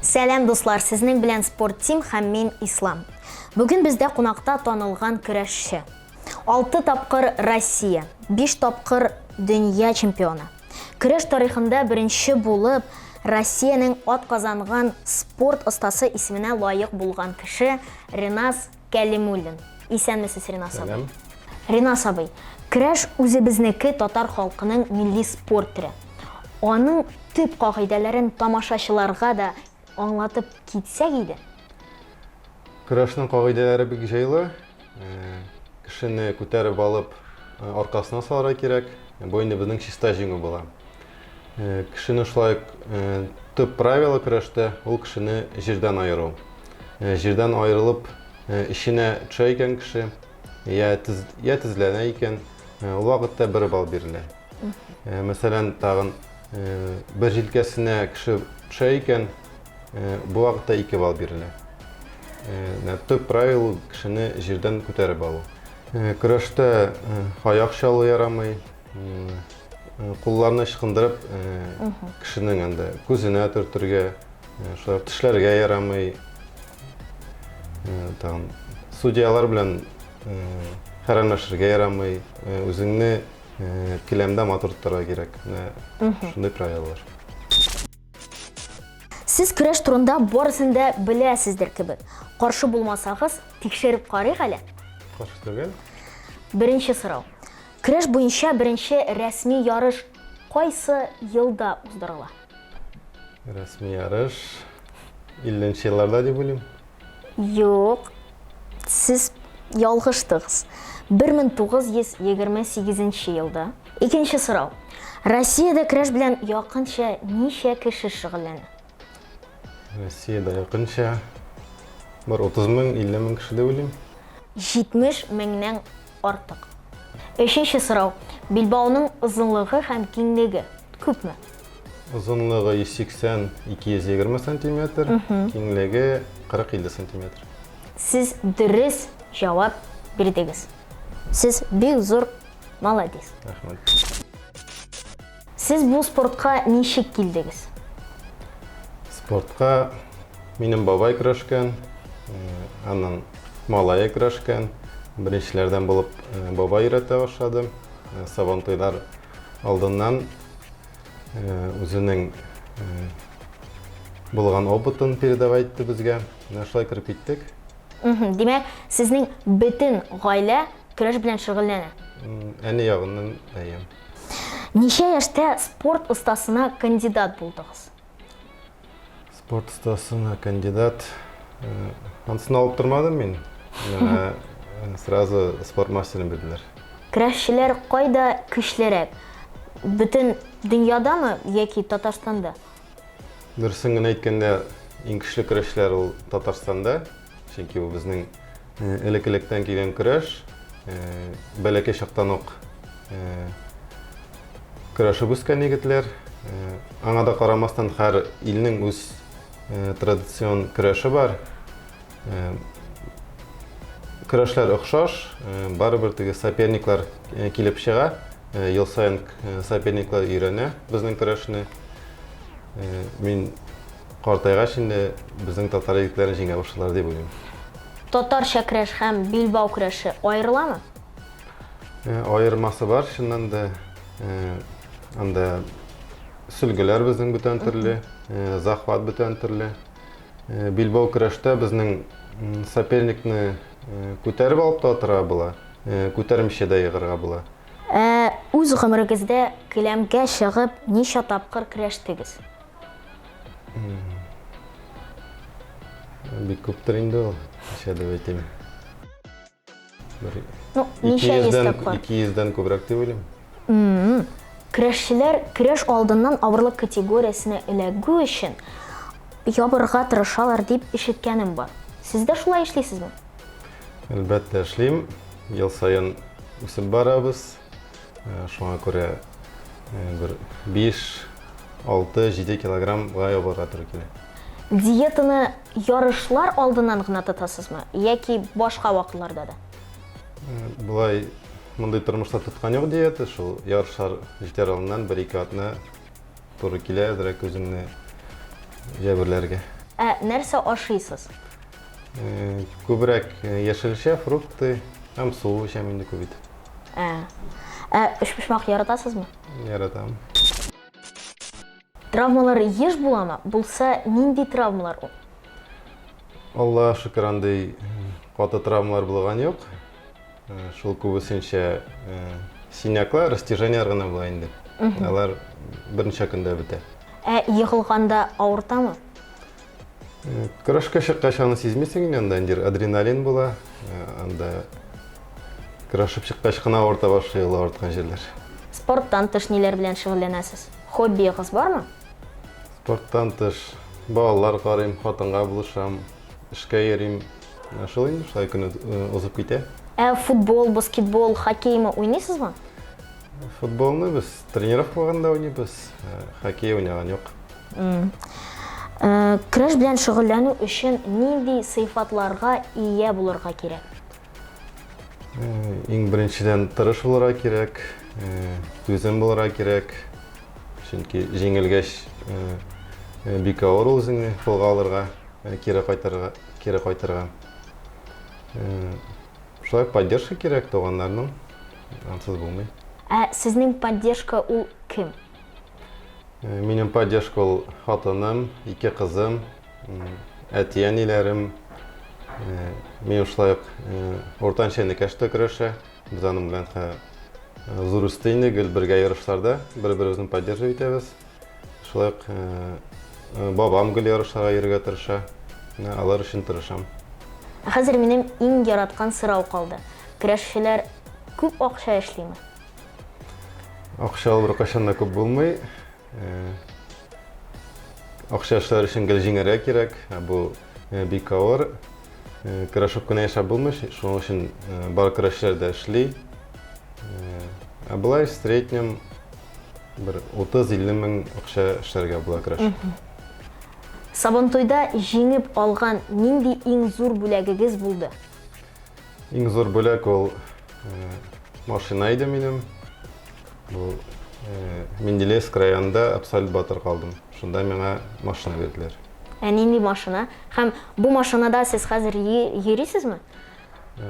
Сәлам, дуслар! Сезнең белән Спорт Тим һәм мин Ислам. Бүген бездә кунакта танылган көрәшче. 6 тапкыр Россия, 5 тапкыр дөнья чемпионы. Көрәш тарихында беренче булып Россиянең атказанган спорт остасы исеменә лаек булган кеше Ренас Кәлимуллин. Исәнмесез, Ренас абый. Сәлам. Ренас абый, көрәш үзебезнеке татар халкының милли спорт төре. Аның төп кагыйдәләрен тамашачыларга да аңлатып китсәк иде. Көрәшнең кагыйдәләре бик җайлы. Кешене күтәреп алып, аркасына салырга кирәк. Бу инде безнең чиста җиңү була. Кешене шулай ук төп правило көрәштә ул кешене җирдән аеру. Җирдән аерылып эченә төшә икән кеше, я тез, я тезләнә икән, ул вакытта бер балл бирелә. Мәсәлән, тагын бер җилкәсенә кеше төшә икән, бу вакытта 2 балл бирелә. Төп правило кешене җирдән күтәреп алу. Көрәштә аяк чалу ярамый, кулларны ычкындырып кешенең анда күзенә төртергә, шулай тешләргә ярамый. Тагын судьялар белән хәрәмләшергә ярамый, үзеңне келәмдә матур тотарга кирәк. Менә шундый правилалар. Сез көрәш турында барысын да беләсездер кебек. Каршы булмасагыз, тикшереп карыйк әле. Каршы түгел. Беренче сорау. Көрәш буенча беренче рәсми ярыш кайсы елда уздырыла? Рәсми ярыш 50 нче елларда дип уйлыйм. Юк, сез ялгыштыгыз. 1928 елда. Икенче сорау. Россиядә көрәш белән якынча ничә кеше шөгыльләнә? Россиядә якынча бер 30 мең, 50 мең кеше дип уйлыйм. 70 меңнән артык. Өченче сорау. Билбауның озынлыгы һәм киңлеге күпме? Озынлыгы 180-220 сантиметр, киңлеге 40-50 сантиметр. Сез дөрес җавап бирдегез. Сез бик зур молодец. Рәхмәт. Сез бу спортка ничек килдегез? Спортка минем бабай көрәшкән, аның малае көрәшкән. Беренчеләрдән булып бабай өйрәтә башлады. Сабантуйлар алдыннан үзенең булган опытын передавать итте безгә. Менә шулай кереп киттек. Димәк, сезнең бөтен гаилә көрәш белән шөгыльләнә? Әни ягыннан, әйе. Ничә яшьтә спорт остасына кандидат булдыгыз? Спорт остасына кандидат. Анысын алып тормадым мин. Миңа сразу спорт мастерын бирделәр. Көрәшчеләр кайда көчлерәк? Бөтен дөньядамы яки Татарстанда? Дөресен генә әйткәндә, иң көчле көрәшчеләр ул Татарстанда. Чөнки бу безнең элек-электән килгән көрәш. Бәләкәй чактан ук көрәшеп үскән егетләр. Аңа да карамастан, һәр илнең үз традицион көрәше бар. Көрәшләр охшаш, барыбер теге соперниклар килеп чыга. Ел саен соперниклар өйрәнә безнең көрәшне. Мин картайгач инде безнең татар егетләрен җиңә башларлар дип уйлыйм. Татарча көрәш һәм билбау көрәше аерыламы? Аермасы бар, чыннан да. Анда сөлгеләр безнең бүтән төрле, захват бүтән төрле. Билбау көрәштә безнең соперникны күтәреп алып та атырга була, күтәрмичә дә егырга була. Ә үз гомерегездә келәмгә чыгып ничә тапкыр көрәштегез? Бик күптер инде ул, ничә дип әйтим. Бер Ну, ничә йөз тапкыр? 200 дән күбрәк дип уйлыйм. Көрәшчеләр көрәш алдыннан авырлык категориясенә эләгү өчен ябырга тырышалар дип ишеткәнем бар. Сез дә шулай эшлисезме? Әлбәттә эшлим. Ел саен үсеп барабыз. Шуңа күрә бер 5, 6, 7 килограммга ябарга туры килә. Диетаны ярышлар алдыннан гына тотасызмы яки башка вакытларда да? Болай мондый тормышта тоткан юк диета, шул ярышлар җитәр алдыннан бер-ике атна туры килә әзрәк үземне җәберләргә. Ә нәрсә ашыйсыз? Күбрәк яшелчә, фрукты һәм су эчәм инде күп итеп. Ә. Ә өчпочмак яратасызмы? Яратам. Травмалар еш буламы? Булса, нинди травмалар ул? Аллага шөкер, андый каты травмалар булган юк. Шул күбесенчә синяклар, растяжениеләр генә була инде. Алар берничә көндә бетә. Ә егылганда авыртамы? Көрәшкә чыккач аны сизмисең инде, анда инде адреналин була. Анда көрәшеп чыккач кына авырта башлый ул авырткан җирләр. Спорттан тыш ниләр белән шөгыльләнәсез? Хоббиегыз бармы? Спорттан тыш балалар карыйм, хатынга булышам, эшкә йөрим. Шул инде, шулай көн узып китә. Ә футбол, баскетбол, хоккеймы уйныйсызмы? Футболны без тренировка вакытында уйныйбыз, хоккей уйнаган юк. Көрәш белән шөгыльләнү өчен нинди сыйфатларга ия булырга кирәк? Иң беренчедән тырыш булырга кирәк, түзем булырга кирәк. Чөнки җиңелгәч бик авыр ул үзеңне кулга алырга, кире кайтырга, кире кайтырга. Шулай поддержка кирәк туганнарның, ансыз булмый. Ә сезнең поддержка ул кем? Минем поддержка ул хатыным, ике кызым, әти-әниләрем. Минем шулай ук уртанчы энекәш тә көрәшә. Без аның белән зур үсте инде, гел бергә ярышларда бер-беребезне поддерживать итәбез. Шулай ук бабам гел ярышларга йөрергә тырыша. Менә алар өчен тырышам. Ә хәзер минем иң яраткан сорау калды. Көрәшчеләр күп акча эшлиме? Акча ул беркайчан да күп булмый. Акча эшләр өчен гел җиңәргә кирәк. Ә бу бик авыр. Көрәшеп кенә яшәп булмый, шуның өчен бар көрәшчеләр дә эшли. Ә болай в среднем бер 30-50 мең акча эшләргә була көрәшеп. Сабантуйда җиңеп алган нинди иң зур бүләгегез булды? Иң зур бүләк ул машина иде минем. Бу Менделеевск районында абсолют батыр калдым. Шунда миңа машина бирделәр. Ә нинди машина? Һәм бу машинада сез хәзер йөрисезме?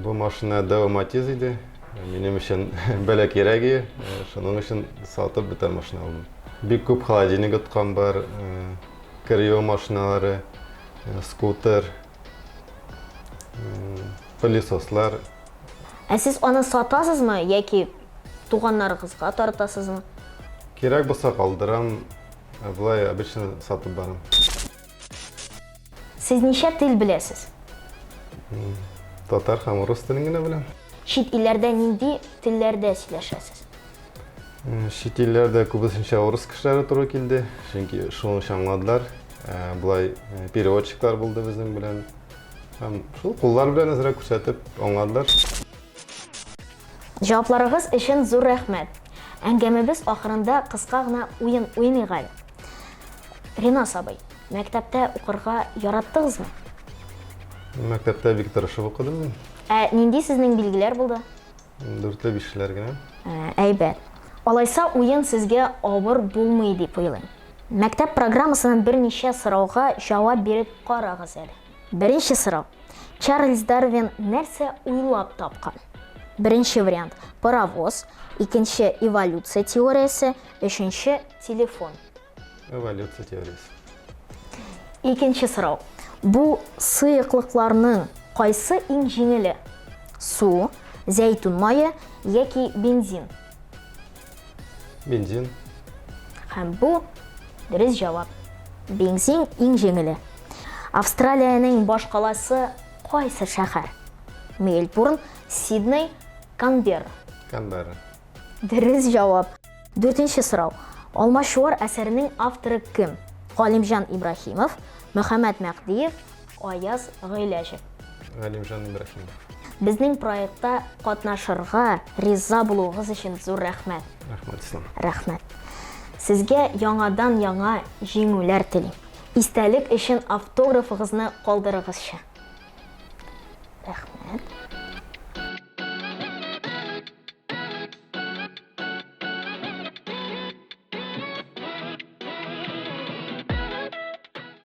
Бу машина Daewoo Matiz иде. Минем өчен бәләкәйрәк иде. Шуның өчен сатып бүтән машина алдым. Бик күп холодильник откан бар, кер юу машиналары, скутер, пылесослар. Ә сез аны сатасызмы яки туганнарыгызга таратасызмы? Кирәк булса калдырам, ә болай обычно сатып барам. Сез ничә тел беләсез? Татар һәм урыс телен генә беләм. Чит илләрдә нинди телләрдә сөйләшәсез? Чит илләрдә күбесенчә урыс кешеләре туры килде, чөнки шуны аңладылар. Болай переводчиклар булды безнең белән. Һәм шул куллар белән әзрәк күрсәтеп аңладылар. Җавапларыгыз өчен зур рәхмәт. Әңгәмәбез ахырында кыска гына уен уйныйк әле. Ринас абый, мәктәптә укырга яраттыгызмы? Мәктәптә бик тырышып укыдым мин. Ә нинди сезнең билгеләр булды? Дүртле, бишлеләр генә. Әйбәт. Алайса уен сезгә авыр булмый дип уйлыйм. Мәктәп программасыннан берничә сорауга җавап биреп карагыз әле. Беренче сорау. Чарльз Дарвин нәрсә уйлап тапкан? Беренче вариант паровоз, икенче эволюция теориясе, өченче телефон. Эволюция теориясе. Икенче сорау. Бу сыеклыкларның кайсы иң җиңеле? Су, зәйтүн мае яки бензин? Бензин. Һәм бу дөрес җавап. Бензин иң җиңеле. Австралиянең башкаласы кайсы шәһәр? Мельбурн, Сидней, Канберра. Канберра. Дөрес җавап. Дүртенче сорау. Алмачуар әсәренең авторы кем? Галимҗан Ибраһимов, Мөхәммәт Мәһдиев, Аяз Гыйләҗев. Галимҗан Ибраһимов. Безнең проектта катнашырга риза булуыгыз өчен зур рәхмәт. Рәхмәт, Ислам. Рәхмәт. Сезгә яңадан-яңа җиңүләр телим. Истәлек өчен автографыгызны калдырыгызчы.